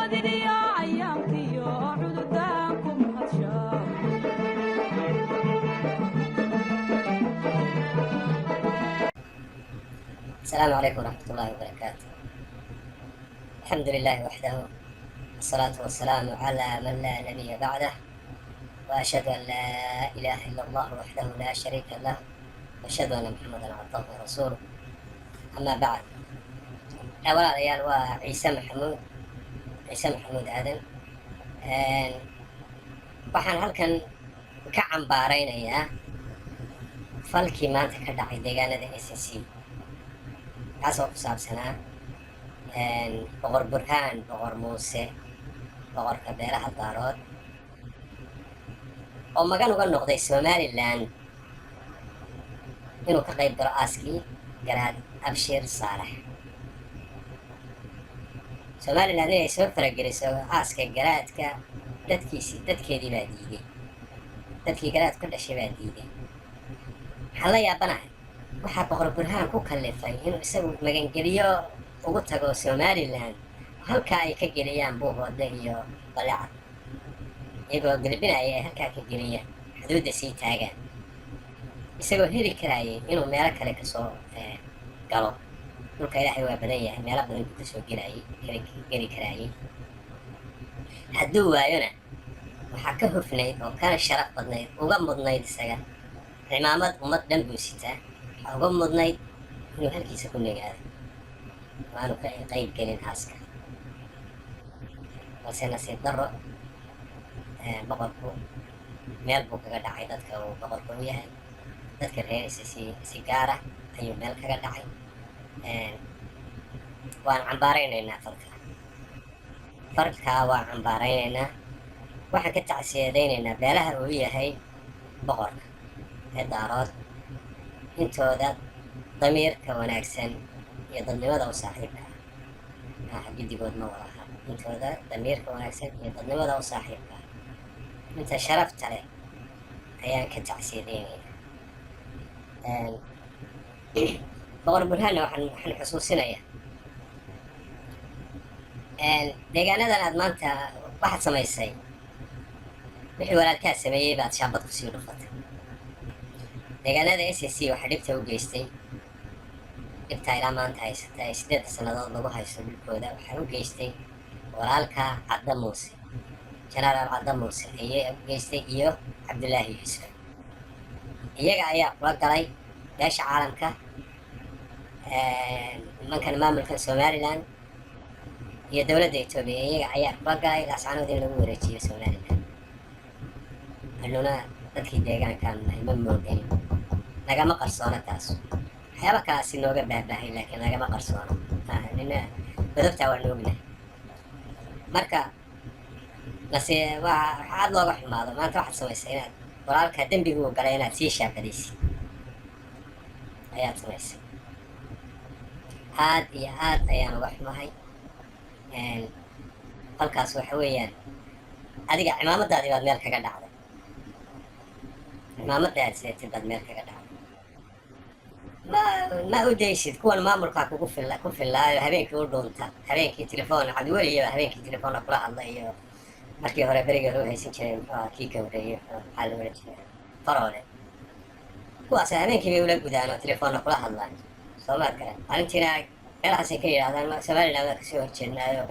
Cododiyo cayaankiyo cududaan ku mahadshaa. السلام عليكم ورحمة الله وبركاته. الحمد لله وحده، والصلاة والسلام على من لا نبي بعده، وأشهد أن لا إله إلا الله وحده لا شريك له، وأشهد أن محمدا عبده ورسوله، أما بعد. Walaalayaal, waa Ciise Maxamuud, Ciise Maxamuud Aadan. Waxaan halkan ka cambaaraynayaa falkii maanta ka dhacay deegaanada SSC, kaasoo ku saabsanaa Boqor Burhaan Boqor Muuse, boqorka beelaha Daarood, oo magan uga noqday Somaliland inuu ka qayb galo aaskii Garaad Abshir Saalax. Somaliland inay soo farageliso aaska garaadka, dadkiisi dadkeedii baa diiday, dadkii garaad ka dhashay baa diiday. Waxaan la yaabanahay waxaa Boqor Burhaan ku kallifay inuu isagu magangeliyo ugu tago Somaliland, halkaa ay ka geliyaan Buuhoodle iyo Balecad, iyagoo gelbinaya ay halkaa ka geliyaan, xuduudda sii taagaan, isagoo heli karaayay inuu meelo kale kasoo galo. Dhulka Ilaahay waa badan yahay, meelo badan buu kasoo gelayay, geli karaayay. Hadduu waayona, waxaa ka hufnayd oo kana sharaf badnayd, uga mudnayd, isaga cimaamad ummad dhan buu sitaa, waxaa uga mudnayd inuu halkiisa ku nagaado oo aanu ka qayb gelin aaska. Balse nasiib darro, boqorku meel buu kaga dhacay dadka uu boqorka u yahay, dadka reer si gaara ayuu meel kaga dhacay. Waan cambaaraynaynaa falka, falkaa waan cambaaraynaynaa. Waxaan ka tacsiyadaynaynaa beelaha uu yahay boqorka ee Daarood, intooda damiirka wanaagsan iyo dadnimada u saaxiibka ah. Maaha giddigood, ma wada aha. Intooda damiirka wanaagsan iyo dadnimada u saaxiibka ah, inta sharafta leh ayaan ka tacsiyadaynaynaa. Boqor Burhaanna waxaan xusuusinayaa deegaanadan aad maanta waxaad samaysay, wixii walaalkaa sameeyey baad shaabad kusii dhufatay. Deegaanada SSC waxaa dhibta u geystay, dhibtaa ilaa maanta haysata ee 8 sannadood lagu haysto dhulkooda, waxaa u geystay walaalka Cadda Muuse, Jenaraal Cadda Muuse ayaa u geystay iyo Cabdullaahi Yuusuf. Iyaga ayaa kula galay beesha caalamka, nimankan maamulkan Somaliland iyo dowladda Etoobiya. Iyaga ayaa kula galay Laascanood in lagu wareejiyo Somaliland. Anuna dadkii deegaankaan nahay, ma mooganin, nagama qarsoono taas. Waxyaaba kalaasi nooga baahbaahay, laakiin nagama qarsoono nina godobtaa, waa noognahay. Marka nase waa waxa aada looga xumaado, maanta waxaad samaysay inaad walaalka dembiguu galay inaad sii shaabadaysid ayaad samaysay. Aad iyo aad ayaan uga xumahay halkaas. Waxa weeyaan, adiga cimaamadaadii baad meel kaga dhacday, cimaamada aad sidatid baad meel kaga dhacday. Ma u daysid kuwan maamulkaa kugu filla ku fillaayo, habeenkii u dhuunta, habeenkii telefoon Cabdiweliyo habeenkii telefoonna kula hadla. Iyo markii hore, berigii hore u haysan jiray, muxuu ahaa kii ka horreeyey? Maxaa la ohan jiray? Faroole. Kuwaas habeenkii bay ula gudaan oo telefoonna kula hadlaan, soo maad garan? Maalintiina meelahaasay ka yidhahdaan Somaliland waa kasoo horjeednaayo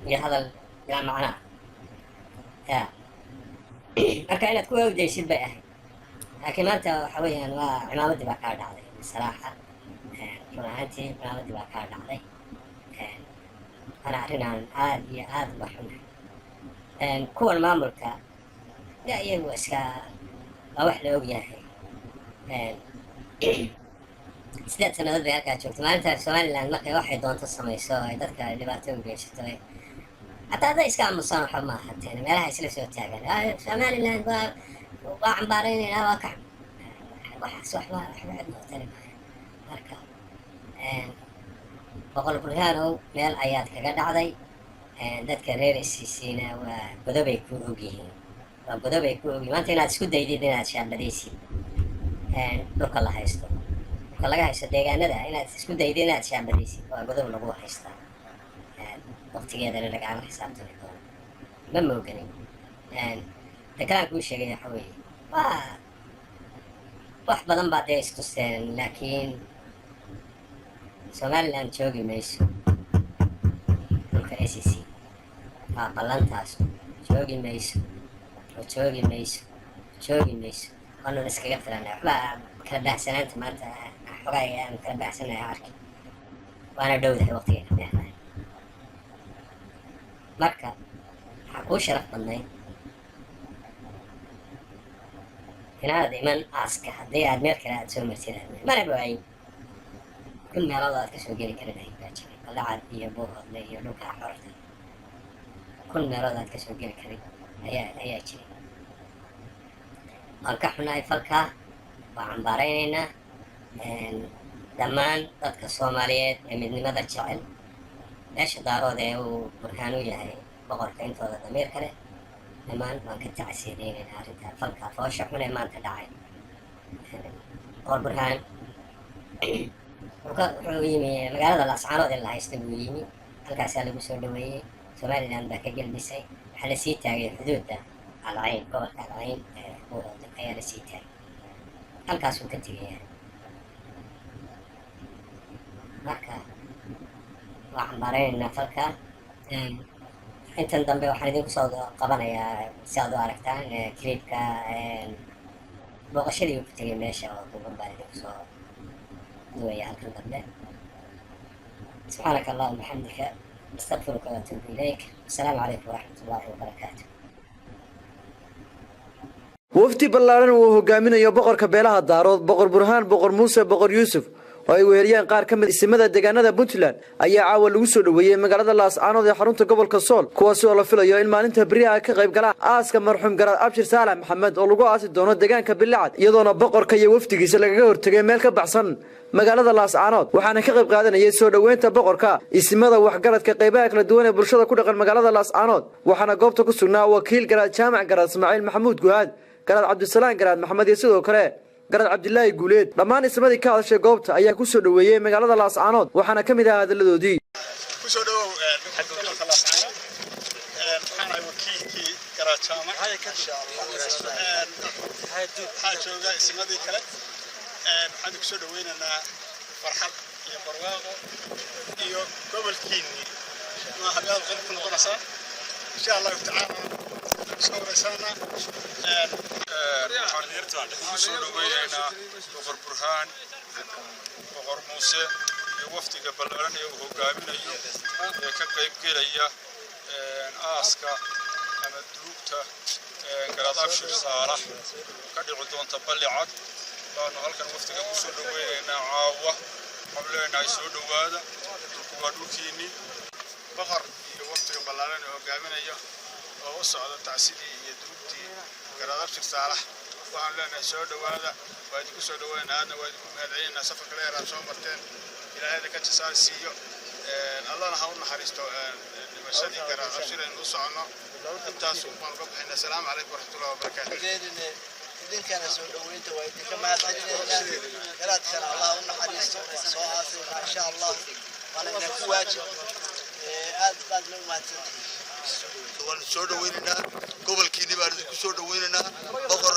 iyo hadal bilaa macnaa ya. Marka inaad kuwa udaysid bay ahayd, laakiin maanta waxa weeyaan waa cimaamadii baa kaa dhacday. Saraaxa, run ahaantii, cimaamadii baa kaa dhacday. Waana arrinaan aad iyo aad uga xunahay. Kuwan maamulka ya iyagu iska waa wax la og yahay. 8 sannadood bay halkaa joogtay. Maalinta Somaliland markay waxay doonto samayso, ay dadka dhibaato u geysato, hataa hadday iska aamusaan waxba ma ahateen. Meelaha isla soo taagan Somaliland waa cambaaraynaynaa, waa ka waxaas waxba cidna u tari maayo. Marka Boqor Burhaanow, meel ayaad kaga dhacday. Dadka reer SSC-na waa godobay ku ogyihiin, waa godobay ku ogyihiin. Maanta inaad isku daydid inaad shaabadaysid dhulka la haysto, dhulka laga haysto deegaanada, inaad isku daydid inaad shaabadaysid, waa godob lagu haystaa. Waqtigeedana lagaalama xisaabtami doono. Ma mooganin. Ta kalaan kuu sheegay waxa weeye, waa wax badan baa dee istuseen, laakiin Somaliland joogi mayso dhulka SSC. Waa ballantaas. Joogi mayso oo joogi mayso, joogi mayso. Waanun iskaga filanay. Waxbaa kala baahsanaanta maanta xogaay aan kala baahsanahay arki, waana dhowdahay waqtiga ka beexdahay. Marka waxaa kuu sharaf badnayd inaad iman aaska haddii aad meel kale aad soo martid. Mana waayin, kun meelood aad kasoo geli kari lahayd baa jiray. Balacad iyo Buuhoodle iyo dhulka xorta, kun meelood aad kasoo geli karin ayaa jiray. Waan ka xunahay falkaa, waa cambaaraynaynaa. Dhammaan dadka Soomaaliyeed ee midnimada jecel, meesha Daarood ee uu Burhaan u yahay boqorka, intooda damiirka leh, dhammaan waan ka tacsiyadeynaynaa arrinta falka foosha xun ee maanta dhacay. Boqor Burhaan wuxuu yimi magaalada Laascaanood ee la haysta buu yimi. Halkaasaa lagu soo dhaweeyey. Somaliland baa ka gelbisay. Waxaa lasii taagay xuduudda Alcayn, gobolka Alcayn ee Buuhoodle ayaa lasii taagay. Halkaasuu ka tegayaa. Marka waa cambaaraynaynaa falka. Intan dambe waxaan idinku soo qabanayaa si aad u aragtaan clipka booqashadii uu ku tegay meesha oo duuban baan idinku soo duwaya halkan dambe. سبحانك اللهم وبحمدك، استغفرك واتوب اليك. السلام عليكم ورحمه الله وبركاته. Wafdi ballaaran uu hogaaminayo boqorka beelaha Daarood, Boqor Burhaan Boqor Muuse Boqor Yuusuf, oo ay weheliyaan qaar ka mid isimada deegaanada Puntland, ayaa caawa lagu soo dhoweeyey magaalada Laascaanood ee xarunta gobolka Sool, kuwaasi oo la filayo in maalinta beriha ay ka qayb galaan aaska marxuum Garaad Abshir Saalax Maxamed oo lagu aasi doono deegaanka Bilacad, iyadoona boqorka iyo wafdigiisa lagaga hortegay meel ka baxsan magaalada Laascaanood. Waxaana ka qayb qaadanayay soo dhoweynta boqorka isimada, waxgaradka, qaybaha kala duwan ee bulshada ku dhaqan magaalada Laascaanood. Waxaana goobta ku sugnaa wakiil Garaad Jaamac Garaad Ismaaciil Maxamuud Guhaad, Garaad Cabdisalaan Garaad Maxamed iyo sidoo kale Garaad Cabdilaahi Guuleed. Dhammaan ismadii ka hadashay goobta ayaa ku soo dhoweeyey magaalada Laascaanood, waxaana ka mid ah hadalladoodii. Kusoo dhawow gobolka Laascaanood. Waxaan ahay wakiilkii Garaad Jaamac. Waxaa jooga ismadii kale. Waxaan kusoo dhaweynaynaa farxad iyo barwaaqo iyo gobolkiinnii ma habyaad qayb ku noqonaysaa, insha Allahu tacaala soo wareysaana. Waxaan ku soo dhaweynaynaa Boqor Burhaan Boqor Muuse iyo wafdiga ballaaran ee uu hogaaminayo ee ka qayb gelaya aaska ama duugta Garaad Abshir Saalax ka dhici doonta Ballicad. Baanu halkan wafdiga ku soo dhaweynaynaa caawa. Waxaanu leenahay, soo dhowaada, dhulku waa dhulkiinnii. Boqor iyo wafdiga ballaaran ee hogaaminayo oo u socda tacsidii iyo duugtii Garaad Abshir Saalax, waxaan leenahay soo dhowaada. Waa idinku soo dhaweynaa, aadna waa idinku mahadcelinaynaa safarka dheer aad soo marteen. Ilaahayda ka jasaar siiyo, Allahna ha u naxariisto dhimashadii Garaad Abshir aynu u soconno. Intaas baan uga baxaynaa. Asalaamu calaykum waraxmatullahi wabarakaatu. Idinkana soo dhoweynta waa idinka mahadcelinaynaa. Garaadkana Allah u naxariisto. Waa soo aasaynaa, insha Allah, waana idinku waajib. Aad baadna u mahadsantihiin. Waan soo dhaweynaynaa, gobolkiinni baan idinku soo dhaweynaynaa. Boqor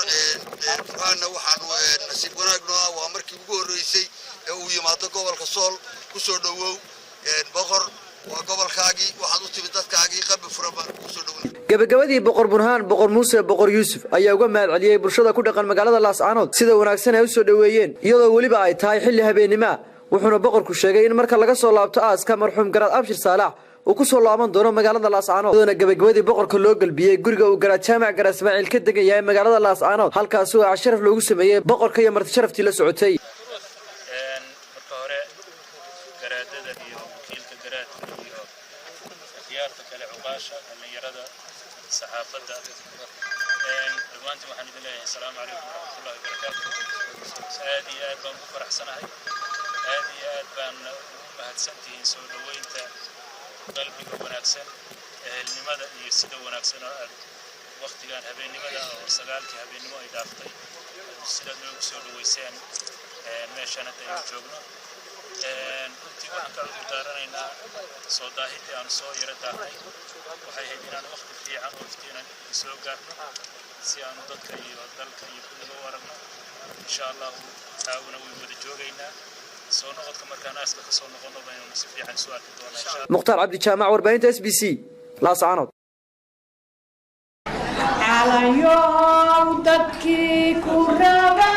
Burhaanna waxaanu nasiib wanaag noo ah, waa markii ugu horreysay ee uu yimaado gobolka Sool. Ku soo dhowow boqor, waa gobolkaagii, waxaad u timid dadkaagii. Qalbi furan baan kugu soo dhaweyn. Gabagabadii, Boqor Burhaan Boqor Muuse Boqor Yuusuf ayaa uga mahad celiyey bulshada ku dhaqan magaalada Laascaanood sida wanaagsan ay u soo dhoweeyeen, iyadoo weliba ay tahay xilli habeennimo ah. Wuxuuna boqorku sheegay in marka laga soo laabto aaska marxuum Garaad Abshir Saalax uu ku soo laaban doono magaalada Laascaanood, iyadoona gabagabadii boqorka loo gelbiyey guriga uu Garaad Jaamac Garaad Ismaaciil ka degan yahay magaalada Laascaanood, halkaasi oo casharaf loogu sameeyey boqorka iyo marti sharaftii la socotay. Marka hore, garaadada iyo wakiilka garaadka iyo akhyaarta kale, cuqaasha, dhallinyarada, saxaafadda, dhammaantiin waxaan idin leeyahay asalaamu calaykum waraxmatullahi wabarakaatu. Aad iyo aad baan ugu faraxsanahay, aad iyo aad baan ugu mahadsantihiin soo dhoweynta qalbiga wanaagsan, ehelnimada iyo sida wanaagsan oo aad waktigan habeennimada oo 9-kii habeennimo ay dhaaftay sidaad noogu soo dhoweyseen meeshan hadda aynu joogno. Runtii waxaan ka cudur daaranaynaa soo daahidii aanu soo yara daahnay. Waxay ahayd inaan waqti fiican oo iftiinan soo gaarno si aanu dadka iyo dalka iyo kulliga u aragno. Insha Allahu taawuna waynu wada joogaynaa. Soo noqodka markaan aaska ka soo noqono baynu si fiican isu arki doonaa insha. Mukhtaar Cabdi Jaamac, warbaahinta SBC, Laascaanood. Calanyow dadkii ku raba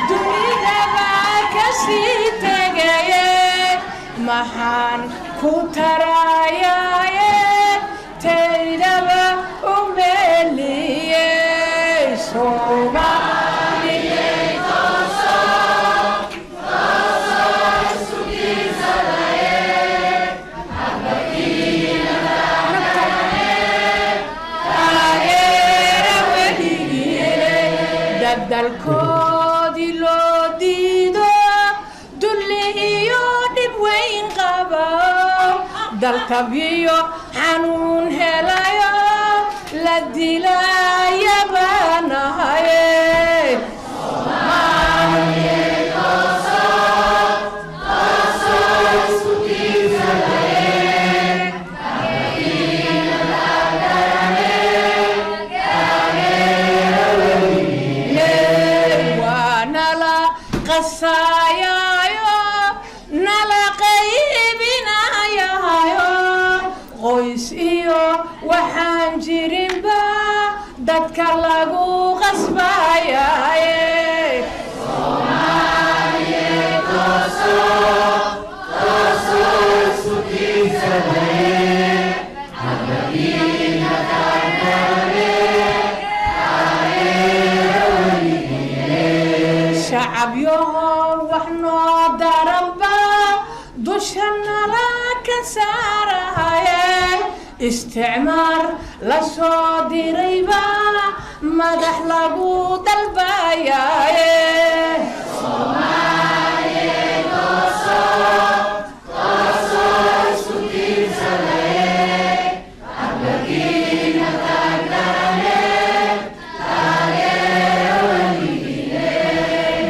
dunidaba ka sii tegaye, maxaan ku tarayaye taydaba u meeliye Soomaaliya? Taageera weligiine dadalkoodii loo diido, dulli iyo dhib weyn qabo, daltabiyo xanuun helayo, la dilayabaanahaye. Waa nala qasaayayo, nala qaybinayayo, qoys iyo waxaan jirinba dadka lagu qasbayaye. Shacab yahow, wax noo daranba dusha nala ka saarahaye, isticmaar la soo dirayba madax lagu dalbayaye.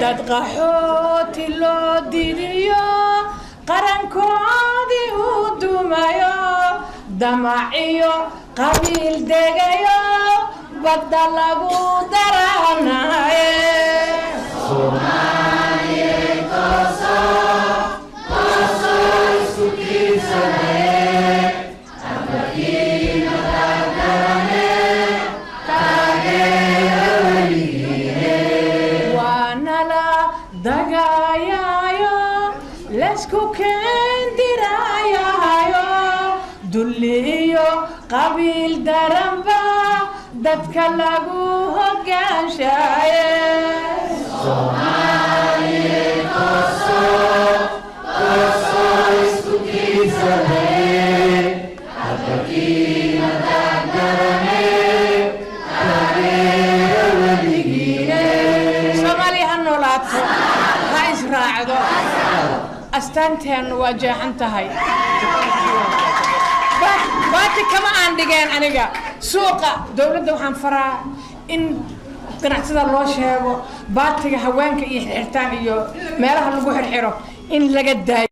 Dad qaxooti loo didiyo, qarankoodii uu dumayo, damaciyo qabiil degayo, badda lagu daranaye. Waa nala dagayayo, laysku keendirayayo, dulli iyo qabiil daranba dadka lagu hogaanshaye. Soomaaliya ha noolaato, ha israacdo. Astaanteennu waa jeexan tahay. Baati kama aan dhigeen aniga suuqa. Dowladda waxaan faraa in ganacsada loo sheego baatiga haweenka iyo xirxirtaan iyo meelaha lagu xirxiro in laga daayo.